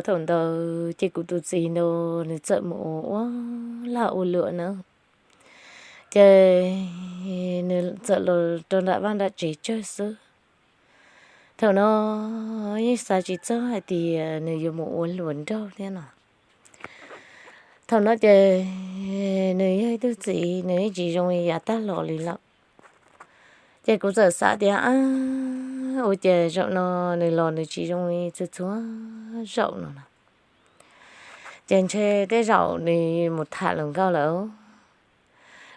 Thaum ntawd ces kuv tus txiv ntawd nws txawm mus ua lag ua luam na, ces nws txawm los rau nram vaj nram tsev tsawg xwb. Thaum no yeej xav tsis txog hais tias nws yuav mus ua hluas nraug thiab no. Thaum no ces nws yog ib tug txiv nws yeej tsis zoo li yav tag los li lawm. Ces kuv txawm xav tias, ab, ua cas zaum no nws los nws tsis zoo li txhua txhua zaum no na. Ces ntshe tej zaum nws mus tham hluas nkauj lawm.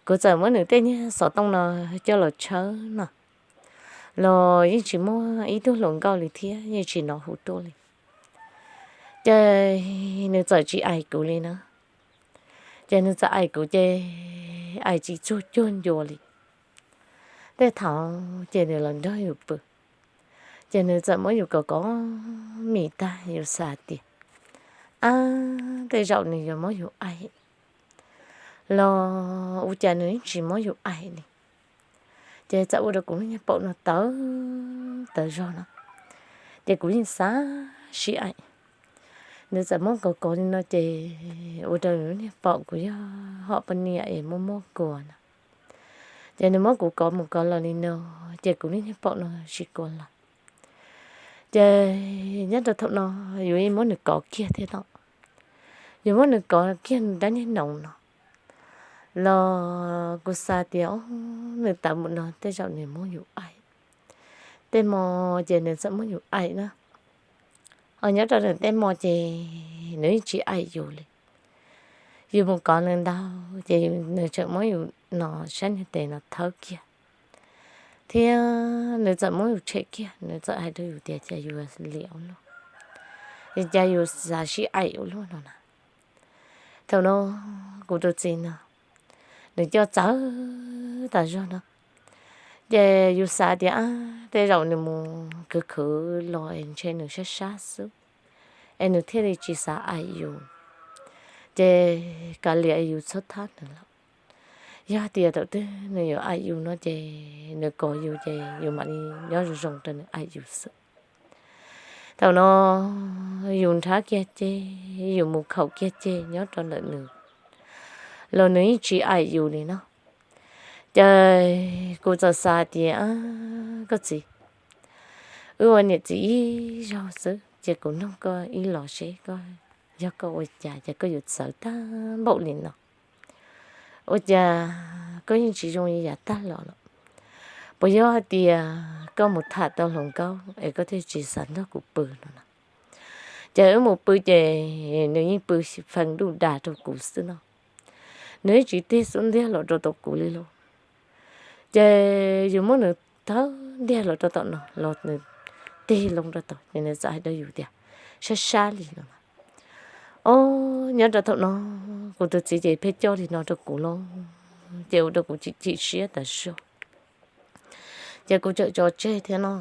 Kuv txawm muab nws tej niag xov tooj no coj los tshawb no, los yeej tsis muaj ib tug hluas nkauj li thiab yeej tsis hnov hu tuaj li. Ces nws txawm tsis aim kuv li na. Ces nws txawm aim kuv ces aim tsis txuag cuag ncua li. Tej thaum ces nws los nrog yus pw, ces nws txawm muab yus kov kov mis tag, yus xav tias, ab, tej zaum nws yuav muab yus aim los ua cas nws yeej tsis muab yus aim li. Ces txawm ua rau kuv lub niag paum no tawv tawv zog no, ces kuv yeej xav sib aim. Nws txawm muab kov kov li no ces ua rau lub niag paum kuv yog hom poj niam es muaj muaj kuas na. Ces nws muab kuv kov mus kov los li no, ces kuv lub niag paum no tsis kuas los. Ces nyob rau thaum no yus yeej muab nws kov kiag thiab no. Yus muab nws kov kiag dab niag noov no los kuv xav tias, o, nws tawv mus no tej zaum nws muab yus aim. Tej hmo ces nws txawm muab yus aim na. Ho nyob rau nws tej hmo ces nws yeej tsis aim yus li. Yus mus kov nws ntau ces nws tseem muab yus no sab niag tes no thawb kiag, thiab nws txawm muab yus tshem kiag, nws txawm hais rau yus tias cas yus liam ua luaj, cas yus xav sib aim ua luaj no na. Thaum no kuv tus txiv no nws coj txawv tas zog no, ces yus xav tias, ab, tej zaum nws mus khwv khwv los es ntshe nws sab sab xwb, es nws thiaj li tsis xav aim yus, ces kav liam yus txhob thab nws lawm. Yog tias thaum twg nws yuav aim yus no ces nws kov yus ces yus mam li nyob zoo zoo rau nws aim yus xwb. Thaum no yus nrhab kiag ceg, yus mus khaum kiag ceg nyob rau ntawm nws los nws yeej tsis aim yus li no. Ces kuv txawm xav tias, koj txiv, wb ua niam txiv ib zaug xwb ces kuv nug koj ib los seb koj, yog koj ua cas ces koj yuav txawv tag npaum li no. Ua cas koj yeej tsis zoo li yav tag los lawm? Puas yog hais tias koj mus tham tau hluas nkauj es koj thiaj tsis xav nrog kuv pw no na? Ces wb mus pw ces nws yeej pw feem duj das rau kuv xwb no. Nws yeej tsis tig xub ntiag los rau tom kuv li lauj. Ces yus muab nws thawb ntiag los rau tom no los nws tig loo rau tom ces nws txawm hais rau yus tias, sab sab li no. Ob, nyob rau thaum no kuv tus txiv ces pheej coj li no rau kuv lauj, ces ua rau kuv chim chim siab tas zog. Ces kuv txawm tso tseg thiab no,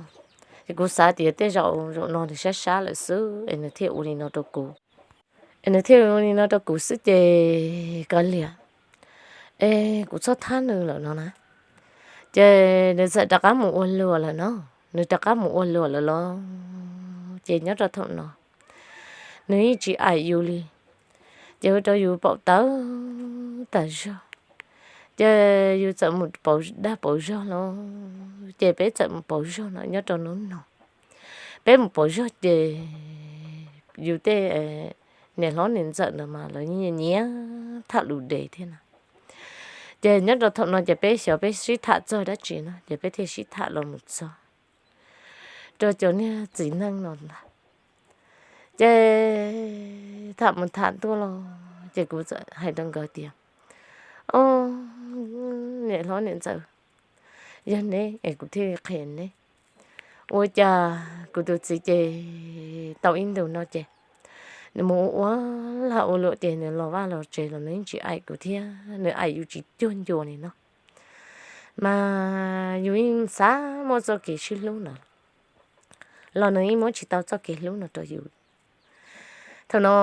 ces kuv xav tias tej zaum zaum no nws sab sab lawm xwb es nws thiaj ua li no rau kuv. Es nws thiaj ua li no rau kuv xwb ces kav liam, es kuv txhob thab nws lawm no na. Ces nws txawm rov qab mus ua luam lawm no, nws rov qab mus ua luam lawm los ces nyob rau thaum no nws yeej tsis aim yus li. Ces ua rau yus paum tawv tas zog, ces yus txawm mus pauv dag pauv zog los, ces peb txawm mus pauv zog no nyob rau hnub no. Peb mus pauv zog ces yus tej niam hlob niam ntxawm ntawd mas lawv nyiam nyiam tham lus dev thiab na. Ces nyob rau thaum no ces peb xyov peb sib tham txog dab tsi no ces peb thiaj sib tham los mus txog rau cov niag txiv neej no ntag. Ces tham mus tham tuaj los ces kuv txawm hais rau nkawd tias, ob, niam hlob niam ntxawm, yog neb es kuv thiaj li qhia neb. Ua cas kuv tus txiv ces tau ib ntus no ces nws mus ua ua lag ua luam ces nws los vaj los tsev los nws yeej tsis aim kuv thiab nws aim yus tsis cuag ncua li no. Mas yus yeej xav muaj txoj kev sib hlub no los nws yeej muab tsis tau txoj kev hlub no rau yus. Thaum no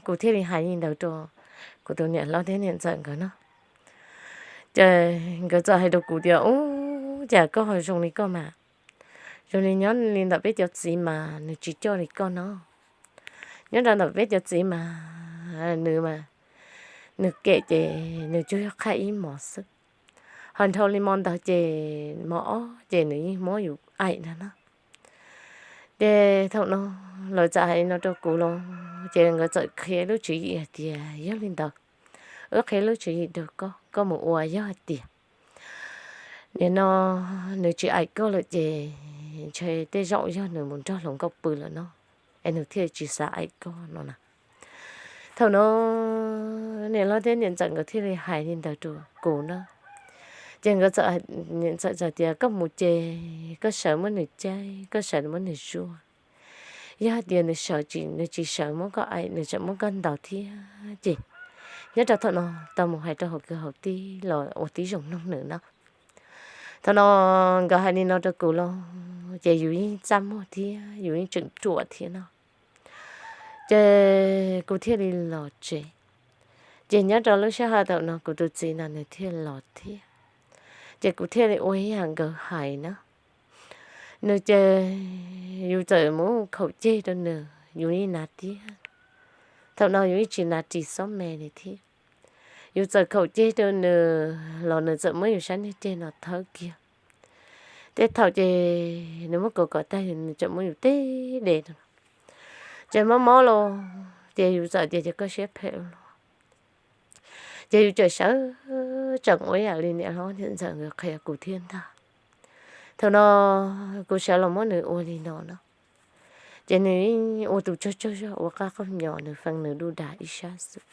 kuv thiaj li hais li ntawd rau kuv tus niam hlob thiab niam ntxawm nkawd no. Ces nkawd txawm hais rau kuv tias, ub, cas koj ho zoo li koj mas, zoo li nyob li ntawm peb cov txiv mas nws tsis coj li koj no. Nyob rau ntawm peb cov txiv mas nws mas nws kem ces nws tsuas yog qhaj ib mos xwb, ho dhau li mo ntawd ces mo ob ces nws yeej muab yus aim na no. Ces thaum no lawv txawm hais li no rau kuv los ces nkawd txawm qhia lub tswv yim hais tias yog li ntawd, wb qhia lub tswv yim rau koj, koj mus ua, yog hais tias nim no nws tsis aim koj lawm ces ntshe tej zaum yog nws mus nrog hluas nkauj pw lawm no, es nws thiaj tsis xav aim koj no na. Thaum no niam hlob thiab niam ntxawm nkawd thiaj li hais li ntawd rau kuv na. Ces nkawd txawm, niam ntxawm txawm tias koj mus ces koj sawv muab nws caij, koj sawv muab nws zuaj. Yog hais tias nws sawv tsis, nws tsis sawv muab koj aim, nws tseem muab koj ntaus thiab ces nyob rau thaum no tau mus hais rau hauv kwv hauv tij los ua tib zoo noog nws na. Thaum no nkawd hais li no rau kuv los ces yus yeej txaj muag thiab yus yeej tseem ruam thiab no. Ces kuv thiaj li los tsev. Ces nyob rau lub sij hawm thaum no kuv tus txiv no nws thiaj los thiab. Ces kuv thiaj li ua ib yam nkawd hais na. Nws ces yus txawm muab khaum ceg rau nws yus yeej hnav thiab. Thaum no yus yeej tsis hnav ris xob me li thiab. Yus txawm khaum ceg rau nws los nws txawm muab yus sab niag ceg no thawb kiag. Tej thaum ces nws muab kov kom tag nws tseem muab yus teb de no. Ces mob mob los ces yus txawm tias ces koj siab phem ua luaj. Ces yus txawm sawv tsees ua ib yam li niam hlob niam ntxawm nkawd qhia kuv thiab ntag. Thaum no kuv sawv los muab nws ua li no no, ces nws ua tus tsaug tsaug zog ua qab qab nyos, nws fee nws duj dag ib sab xwb.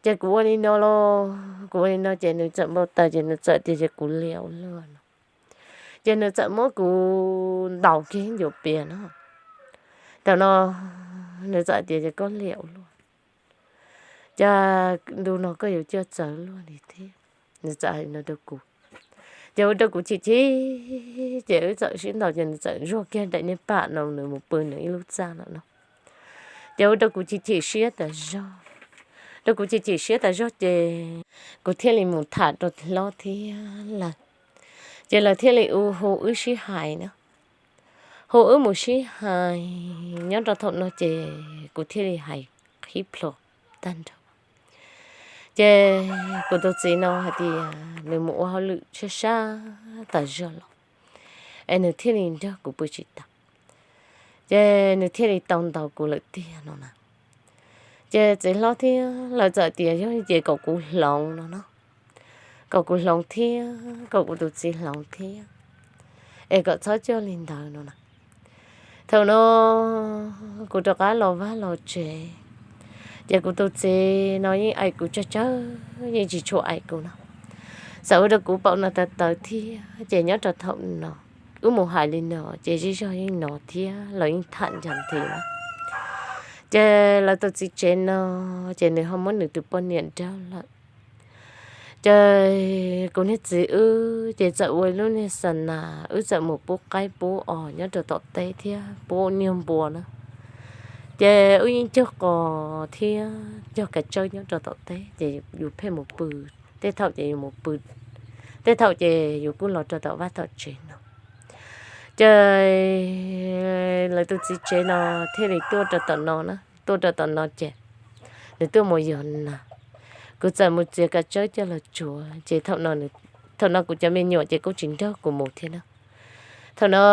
Ces kuv ua li no los kuv ua li no ces nws txawm npau taws ces nws txawm tias ces kuv liam ua luaj no. Ces nws txawm muab kuv ntaus kiag ncuav pias no. Thaum no nws txawm tias ces koj liam ua luaj, cas ntu no koj yuav coj txawv luaj li thiab. Nws txawm hais no rau kuv. Ces ua rau kuv chim chim, ces wb txawm sib ntaus ces nws txawm zuag kiag daim niag pam no nws mus pw nws ib lub txaj no no. Ces ua rau kuv chim chim siab tas zog, rau kuv chim chim siab tas zog ces kuv thiaj li mus tham rau hlob thiab lawv. Ces lawv thiaj li hu wb sib hais na. Hu wb mus sib hais nyob rau thaum no ces kuv thiaj li hais qhib plho tag nrho. Ces kuv tus txiv no hais tias nws mus ua hauj lwm sab sab tas zog los es nws thiaj li nrog kuv pw tsis tau, ces nws thiaj li tau ntaus kuv lawm tiag no na. Ces txiv hlob thiab lawv txawm tias yog ces kom kuv hloov no no, kom kuv hloov thiab kom kuv tus txiv hloov thiab, es kom txhob coj li ntawd no na. Thaum no kuv rov qab los vaj los tsev, ces kuv tus txiv no yeej aim kuv tsawg tsawg, yeej tsis tshua aim kuv no. Txawm ua rau kuv paum no tawv tawv thiab, ces nyob rau thaum no wb mus hais li no ces zej zog yeej no thiab los yeej tham ncas nthi na. Ces lawv tus txiv tsev no ces nws ho muab nws tus poj niam nrauj lawm. Ces kuv niag txiv wb ces txawm ua lub niag xa nas, wb txawm mus pub qaib pub os nyob rau tom teb thiab pub niag npua na. Ces wb yeej cog qos thiab cog kav tsawb nyob rau tom teb, ces yus pheej mus pw, tej thaum ces yus mus pw, tej thaum ces yus kuj los rau tom vaj tom tsev no. Ces lawv tus txiv tsev no thiaj li tuaj rau tom no na, tuaj rau tom no ces nws tuaj mus yos nas. Kuv txawm mus txiav kav tsawb coj los tsuav, ces thaum no, thaum no kuv cov me nyuam ces kuj tsis nrog kuv mus thiab na. Thaum no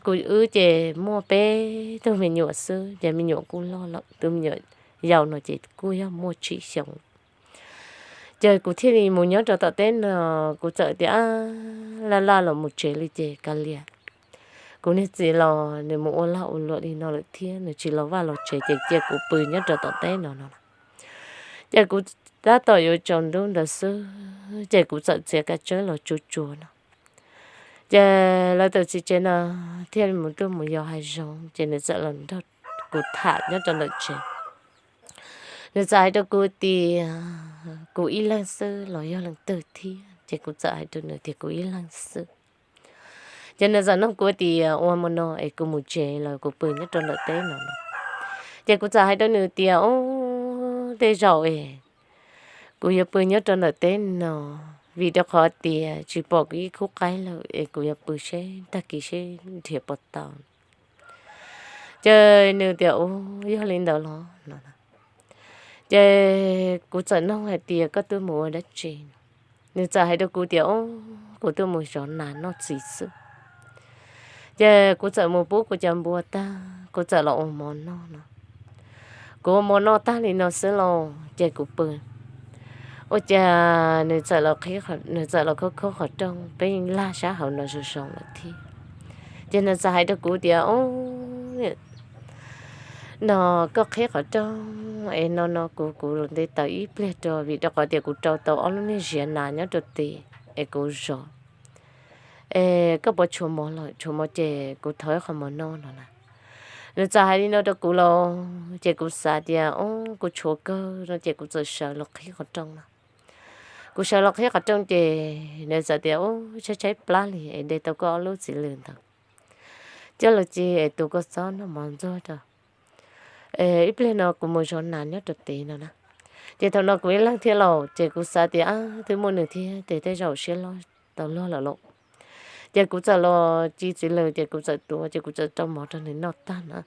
kuv wb ces muaj peb tug me nyuam xwb, ces me nyuam kuj loj lawm, tus me nyuam yau no ces kuj yog muaj tsib xyoos. Ces kuv thiaj li mus nyob rau tom teb no, kuv txawm tias laj laj los mus tsev li ces kav liam. Kuv niag txiv los nws mus ua lag ua luam li no lawm thiab nws tsis los vaj los tsev ces cia kuv pw nyob rau tom teb no no. Ces kuv tab tom yuav tsaus ntuj ntawd xwb ces kuv txawm txiav kav tsawb los tsuav tsuav no. Ces lawv tus txiv tsev no thiaj mus tuaj mus yos hav zoov ces nws txawm los nrog kuv tham nyob rau ntawm tsev. Nws txawm hais rau kuv tias kuv ib leeg xwb los yog leej twg thiab, ces kuv txawm hais rau nws tias kuv ib leeg xwb. Ces nws txawm nug kuv tias ua li no es kuv mus tsev los kuv pw nyob rau ntawm teb no no. Ces kuv txawm hais rau nws tias o, tej zaum es kuv yuav pw nyob rau ntawm teb no, vim rau qhov tias tsis pom kuv ib khub qaib lawm es kuv yuav pw seb tag kis seb nrhiav puas tau. Ces nws tias, Ua, yog li ntawd los no. Ces kuv txawm nug hais tias, Koj tuaj mus ua dab tsi no? Nws txawm hais rau kuv tias, Ua, kuv tuaj mus zov nas noj txiv xwb. Ces kuv txawm mus pub kuv cov npua tag, kuv txawm los ua mov noj no. Kuv ua mov noj tag li no xwb los ces kuv pw. Ua cas nws txawm los qhib, nws txawm los khob khob qhov rooj, peb yeej laj sab hauv no zoo zoo lawm thiab. Ces nws txawm hais rau kuv tias, Ub, no koj qhib qhov rooj es no no kuv, kuv nte taws ib pliag rau, vim rau qhov tias kuv rau tau ob lub niag ziav nas nyob rau tid es kuv zov, es koj puas tshuav mov lawm? Tshuav mov ces kuv thov ib qho mov noj no na. Nws txawm hais li no rau kuv los ces kuv xav tias, Ub, kuv tshuav kawg no ces kuv txawm sawv los qhib qhov rooj no. Kuv sawv los qhib qhov rooj ces nws txawm tias, Ub, tshaib tshaib plab li es de tau koj ob lub txiv lws ntawd coj los ci es tus koj txhob noj mov ntxuag rau, ib pliag no kuv mus zov nas nyob rau tid no na. Ces thaum no kuv ib leeg thiab los ces kuv xav tias, Ab, twb muaj nws thiab ces tej zaum siab lob tau luag lawm lauj. Ces kuv txawm los ci txiv lws ces kuv txawm tuav ces kuv txawm rau mov rau nws noj tag na.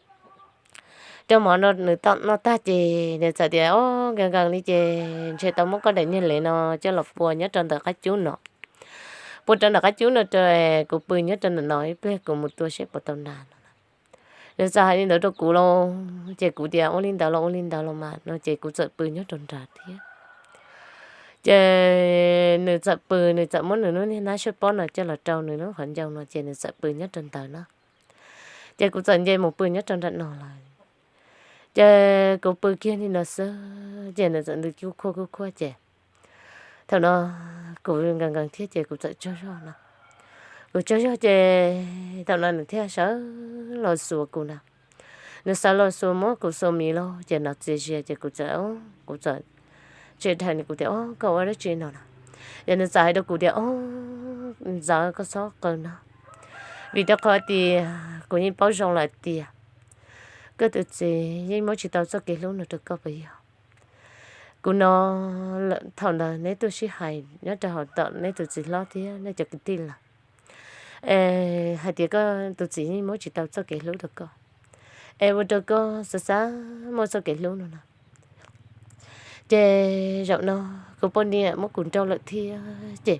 Rau mov no nws noj tag ces nws txawm tias, Ob, nkees nkees li ces ntshe tau muab koj daim niag lev no coj los pua nyob rau ntawm qab cub no. Pua rau ntawm qab cub no rau, kuv pw nyob rau ntawm no ib pliag kuv mus tua seb puas tau nas no. Nws txawm hais li ntawd rau kuv los ces kuv tias, Ua li ntawd los ua li ntawd los mas no ces kuv txawm pw nyob rau nrad thiab. Ces nws txawm pw, nws txawm muab nws lub niag nab sab pob no coj los rau nws lub qhov ncauj no ces nws txawm pw nyob rau ntawd na. Ces kuv txawm nce mus pw nyob rau nram no lawm. Ces kuv pw kiag li no xwb ces nws txawm ntws kuj khuaj kuj khuaj ces thaum no kuv nkees nkees thiab ces kuv txawm tsaug zog no. Kuv tsaug zog ces thaum no nws thiaj sawv los xuas kuv na. Nws sawv los xuas muab kuv xuas mis los ces no txias zias ces kuv txawm, kuv txawm tsis dhau, kuv tias, Ob, koj ua dab tsi no na? Ces nws txawm hais rau kuv tias, Ob, ntxawm, koj txhob qw no, vim rau qhov tias kuv yeej paub zoo lawm tias koj tus txiv yeej muab tsis tau txoj kev hlub no rau koj puas yog? Kuv no, thaum ntawd neb tuaj sib hais nyob rau hauv tom neb tus txiv hlob thiab nej cov kwv tij lawm, es hais tias koj tus txiv yeej muab tsis tau txoj kev hlub rau koj, es ua rau koj xav xav muaj txoj kev hlub no na. Ces zaum no kuv poj niam muab kuv nrauj lawm thiab ces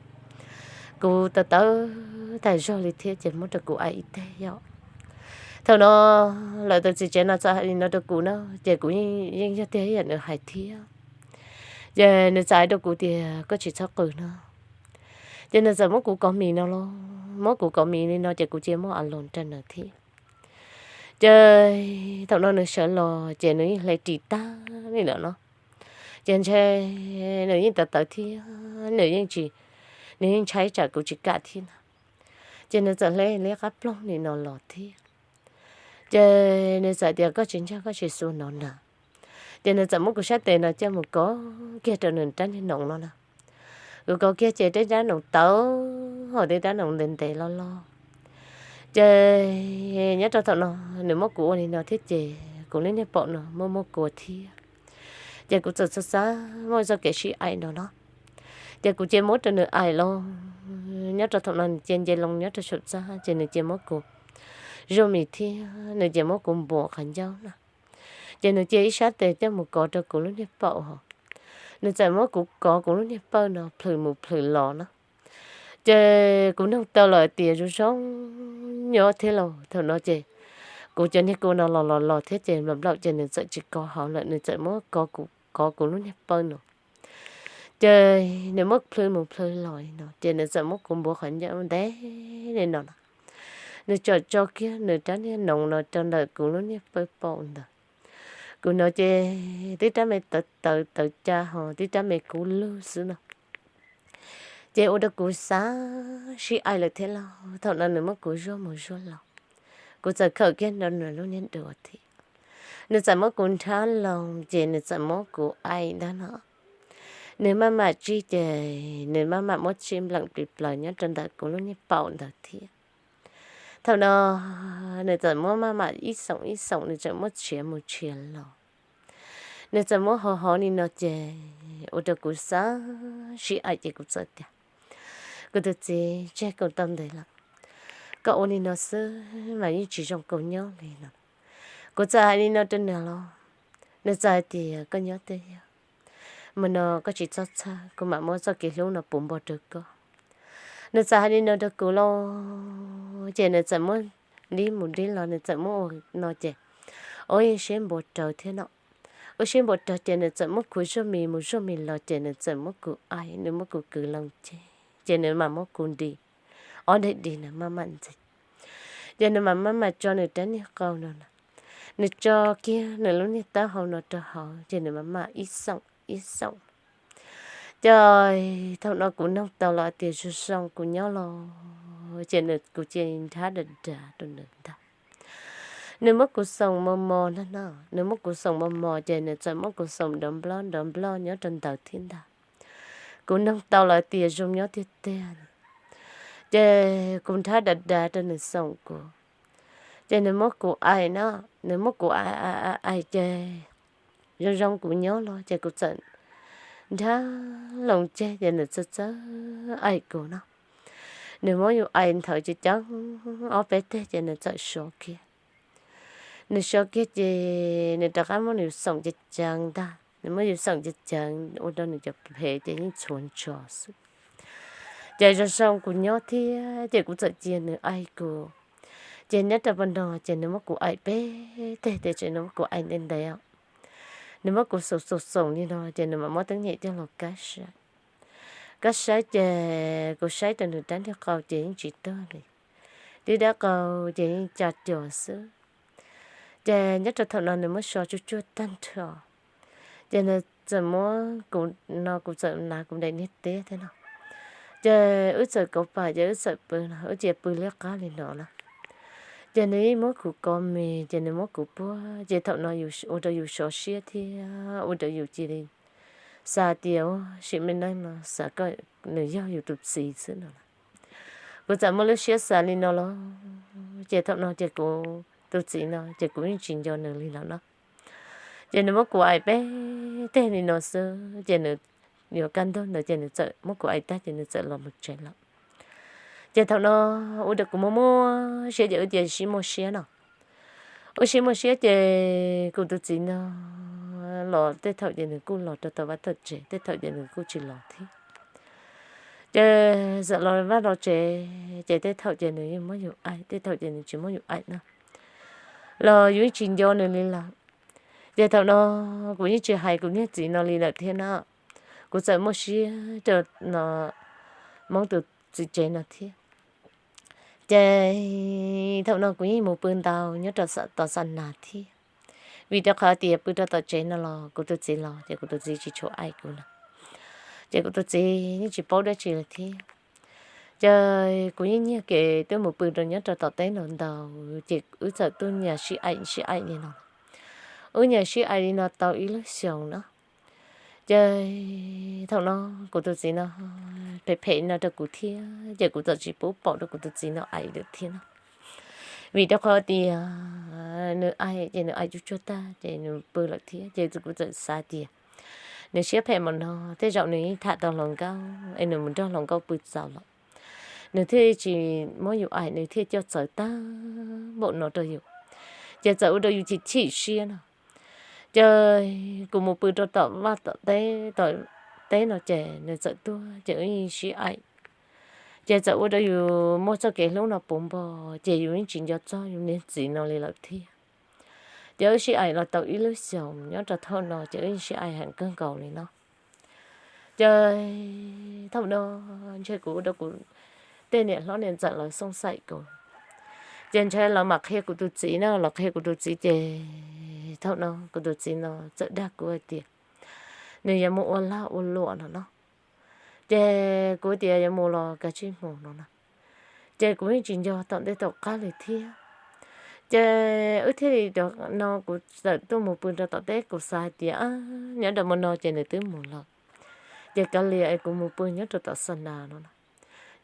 kuv tawv tawv tas zog li thiab ces muab rau kuv aim ib teg yom. Thaum no lawv tus txiv tsev no txawm hais li no rau kuv na ces kuv yeej yog tiag ib yam nws hais thiab. Ces nws txawm hais rau kuv tias, Koj tsis txhob qw no. Ces nws txawm muab kuv kov mis no los, muab kuv kov mis li no ces kuv cia muab a loos rau nws thiab. Ces thaum no nws sawv los ces nws yeej hle ris tag li lawm no. Ces ntshe nws yeej tawv tawv thiab nws yeej tsis, nws yeej ntshai tsam kuv tsis kam thiab na. Ces nws txawm hle liab qab ploog li no los thiab. Ces nws txawm tias, Koj tsis ntshai, koj tsis xuas no na. Ces nws txawm muab kuv sab tes no coj mus kov kiag rau nws rab niag noov no na. Kuv kov kiag ces tej rab noov tawv, hos tej rab noov ntev ntev loj loj. Ces nyob rau thaum no nws muab kuv ua li no thiab ces kuv lub niag paum no muaj muaj kua thiab. Ces kuv txawm xav xav muaj txoj kev sib aim no no. Ces kuv cia muab rau nws aim los, nyob rau thaum no nws cia nce loo nyob rau saum txaj ces nws cia muab kuv zuaj mis thiab nws cia muab kuv npuav qhov ncauj na. Ces nws cia ib sab tes coj mus kov rau kuv lub niag paum hos, nws txawm muab kuv kov kuv lub niag pawj no plhws mus plhws los na. Ces kuv nug tau lawm tias zoo zoo nyob thiab lauj. Thaum no ces kuv cov niag kua no los los los thiab ces nplaum nplaum ces nws txawm tsis kov hauv lawm, nws txawm muab kov kuv, kov kuv lub niag pawj no. Ces nws muab plhws mus plhws los no ces nws txawm muab kuv npuav qhov ncauj ntev li no na. Nws tsom tso kiag nws rab niag noov no rau ntawm kuv lub niag pawj paum ntawd. Kuv no ces tib rab me tawv tawv tawv ca hos tib rab me kub lug xwb no. Ces ua rau kuv xav sib aim lawm thiab lauj. Thaum no nws muab kuv zuaj mus zuaj los, kuv txawm khawm kiag nrog nws lub niag duav thiab. Nws txawm muab kuv nrhab loo ces nws txawm muab kuv aim ntag no. Nws maj mam tsij ces nws maj mam muab tsij npleem plis plaws nyob rau ntawm kuv lub niag paum ntawd thiab. Thaum no nws txawm muab maj mam ib xoom ib xoom, nws txawm muab tshiav mus tshiav los. Nws txawm muab hov hov li no ces ua rau kuv xav sib aim ces kuv txawm tias, Kuv tus txiv, tseg kuv tau ntev lawm, koj ua li no xwb mas yeej tsis zoo kau nyob li no. Kuv txawm hais li no rau nws los, nws txawm hais tias, koj nyob twj ywm, mus no koj tsis txhob txhawj, kuv mam muab txoj kev hlub no puv npo rau koj. Nws txawm hais li no rau kuv los, ces nws txawm muab dib mus dib los, nws txawm muab ua no ces, ua ib siab npau taws thiab no. Ua siab npau taws ces nws txawm muab kuv zuaj mis mus zuaj mis los ces nws txawm muab kuv aim, nws muab kuv kwv loo ceg, ces nws mam muab kuv ntim ob daim di nws maj mam ntxiv. Ces nws mam maj mam tso nws rab niag qau no na, nws tso kiag nws lub niag taub hau no rau hauv ces nws mam mam ib xoom ib xoom. Ces thaum no kuv noog tau los tias zoo zoo kuv nyob los, ces nws, kuv cia li nrhab dav dav rau nws ntag. Nws muab kuv xoom mos mos na no, nws muab kuv xoom mos mos ces nws txawm muab kuv xoom nrov nploj nrov nploj nyob rau ntawd thiab ntag. Kuv noog tau los tias zoo nyob tiag tiag. Ces kuv nrhab dav dav rau nws xoom kuv, ces nws muab kuv aim na, nws muab kuv aim aim aim ces zoo zoo kuv nyob los ces kuv txawm nrhab loo ceg ces nws txawm txawm aim kuv no. Nws muab yus aim nthawv ces ceeb ob peb teg ces nws txawm sov kiag. Nws sov kiag ces nws rov qab muab nws xoom ceev ceev ntag, nws muab yus xoom ceev ceev ua rau nws cov phem ces yeej txhuav ntsos xwb. Ces zoo zoo kuv nyob thiab ces kuv txawm cia nws aim kuv. Ces nyob rau pag no ces nws muab kuv aim peb teg tias ces nws muab kuv aim ntev ntev os. Nws muab kuv xoom xoom xoom li no ces nws mam muab teeb nyem coj los kab saib. Kab saib ces kuv saib rau nws rab niag qau ces yeej tsis tuag li, tib rab qau ces yeej ca cuag xwb. Ces nyob rau thaum no nws muab so tsuj tsuag tag nrho, ces nws txawm muab kuv no, kuv txawm hnav kuv daim niag teb thiab no. Ces wb txawm kauv pam ces wb txawm pw no, wb cia pw liab qab li no na. Ces nws yeej muab kuv kov mis ces nws muab kuv puag ces thaum no ua rau yus sov siab thiab ua rau yus cia li xav tias ua sim me neej no xav kom nws yog yus tus txiv xwb no na. Kuv txawm muaj lub siab xav li no los, ces thaum no ces kuv tus txiv no ces kuv yeej tsis nco nws li lawm no. Ces nws muab kuv aim peb teg li no xwb ces nws yuav kaj ntug ntawd ces nws txawm muab kuv aim tag ces nws txawm los mus tsev lawm. Ces thaum no ua rau kuv muaj muaj siab ces wb cia sib muaj siab no. Wb sib muaj siab ces kuv tus txiv no los tej thaum ces nws kuj los rau tom vaj tom tsev, tej thaum ces nws kuj tsis los thiab. Ces txawm los vaj los tsev, ces tej thaum ces nws yeej muab yus aim, tej thaum ces nws tsis muab yus aim na, los yus yeej tsis nco nws li lawm. Ces thaum no kuv yeej tsis hais kuv niag txiv no li lawm thiab na. Kuv txawm muaj siab rau no Hmoob tus txiv tsev no thiab. Ces thaum no kuv yeej mus pw ntau nyob rau tom xa nas thiab, vim rau qhov tias pw rau tom tsev no los kuv tus txiv los ces kuv tus txiv tsis tshua aim kuv na. Ces kuv tus txiv yeej tsis paub dab tsi lawm thiab. Ces kuv yeej nyiag kev tuaj mus pw rau nyob rau tom teb no ntau, ces wb txawm tuaj nyias sib aim sib aim li no. Wb nyias sib aim li no tau ib lub xyoos na. Ces thaum no kuv tus txiv no phem phem no rau kuv thiab, ces kuv txawm tsis pub pom rau kuv tus txiv no aim lawm thiab no. Vim rau qhov tias nws aim ces nws aim tsuj tsuag tag ces nws pw lawm thiab, ces kuv txawm xav tias nws siab phem mus no tej zaum nws yeej tham tau hluas nkauj es nws mus nrog hluas nkauj pw txaus lawm, nws thiaj tsis muab yus aim, nws thiaj coj txawv tag npaum no rau yus. Ces txawm ua rau yus chim chim siab no. Ces kuv mus pw rau tom vaj tom teb, tom teb no ces nws txawm tuaj ces wb yeej sib aim. Ces txawm ua rau yus muaj txoj kev hlub no puv npo, ces yus yeej tsis nco txog yus niag txiv no li lawm thiab. Ces wb sib aim los tau ib lub xyoos nyob rau thaum no ces wb yeej sib aim heev kawg nkaus li no. Ces thaum no ntshe kuv ua rau kuv tej niam hlob niam ntxawm lawv xooj xaim kuv, ces ntshe lawv mam qhia kuv tus txiv na, los qhia kuv tus txiv ces thaum no kuv tus txiv no txawm dag kuv hais tias nws yuav mus ua lag ua luam no no. Ces kuv tias yuav mus los kav tsij mus no no. Ces kuv yeej tsis nco tom ntej tom qab li thiab. Ces wb thiaj li no kuv txawm tuaj mus pw rau tom teb, kuv xav hais tias nyob rau mus no ces nws twb mus lawm, ces kav liam es kuv mus pw nyob rau tom xa nas no no.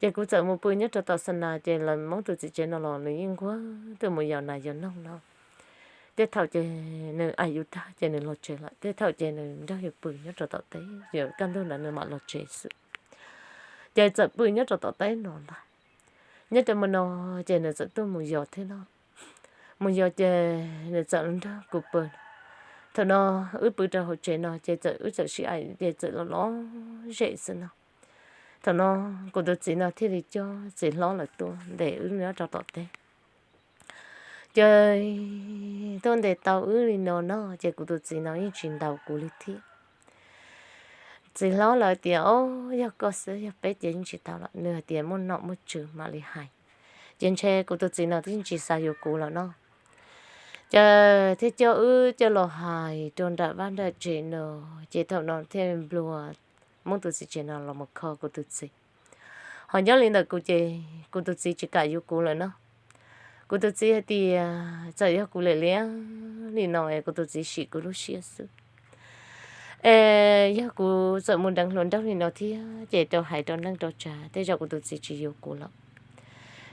Ces kuv txawm mus pw nyob rau tom xa nas ces lawv Hmoob tus txiv tsev no los nws yeej nquag tuaj mus yos nas yos noog no. Tej thaum ces nws aim yus tag ces nws los tsev lawm, tej thaum ces nws nrog yus pw nyob rau tom teb, yog kaj ntug ntawd nws mam los tsev xwb. Ces txawm pw nyob rau tom teb no ntag. Nyob rau mus no ces nws txawm tuaj mus yos thiab no. mus yos ces nws txawm los nrog kuv pw. Thaum no wb pw rau hauv tsev no ces txawm wb txawm sib aim ces txawm los lom zem xwb no. Thaum no kuv tus txiv no thiaj li coj txiv hlob lawv tuaj ntes wb nyob rau tom teb. Ces tuaj ntes tau wb li no no ces kuv tus txiv no yeej tsis ntaus kuv li thiab. Txiv hlob lawv tias, o, yog koj xwb, yog peb ces yeej tsis tau lawm, nws hais tias muaj nom muaj tswv mam li hais. Ces ntshe kuv tus txiv no twb yeej tsis xav yuav kuv lawm no. Ces thiaj coj wb coj los hais rau nram vaj nram tsev no, ces thaum no thiaj nplua muab tus txiv tsev no los mus kho kuv tus txiv. Ho nyob li ntawm kuv ces kuv tus txiv tsis kam yuav kuv lawm no. Kuv tus txiv hais tias txawm yog kuv liam liam li no es kuv tus txiv sim kuv lub siab xwb. Es yog kuv txawm mus deev hluas nraug li no thiab ces rau hais rau neej rau tsav tej zaum kuv tus txiv tsis yuav kuv lawm.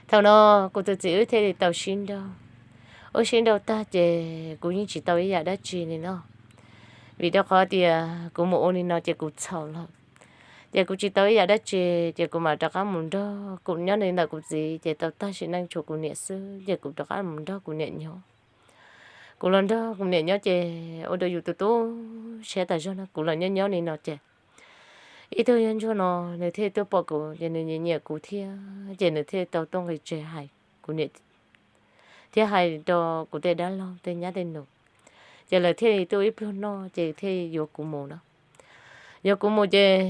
Thaum no kuv tus txiv wb thiaj li tau sib nraug. Wb sib nraug tag ces kuv yeej tsis tau ib yam dab tsi li no, vim rau qhov tias kuv mus ua li no ces kuv txhaum lawm. Ces kuv tsis tau ib yam dab tsi, ces kuv mam rov qab mus nrog kuv nyob li ntawm kuv txiv ces tau tag sim neej tshuav kuv niam xwb ces kuv rov qab mus nrog kuv niam nyob. Kuv los nrog kuv niam nyob ces ua rau yus tu tu siab tas zog no, kuv los nyob nyob li no ces ib tug yog ntsuag no nws thiaj tuaj pom kuv ces nws nyiam nyiam kuv thiab ces nws thiaj tau tuaj nqis tsev hais kuv niam thiab hais rau kuv tej dab laug tej nyab tej nus. Ces lawv thiaj li tuaj ib pluag noj ces thiaj yuav kuv mus no. Yuav kuv mus ces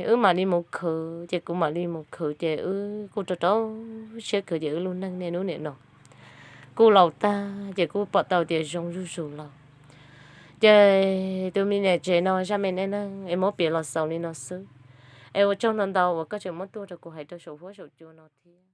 wb mam li mus khwv ces kuv mam li mus khwv ces wb kuj rau rau siab khwv ces wb lub neej niaj hnub nim no kuj laus tag ces kuj pom tau tias zoo zuj zus lawm. Ces tus me niam tsev no zaj me neej neeg es muab piav los xaus li no xwb. Es ua tsaug ntau ntau uas koj tseem muab tuaj rau kuv hais rau saum huab saum cua no thiab.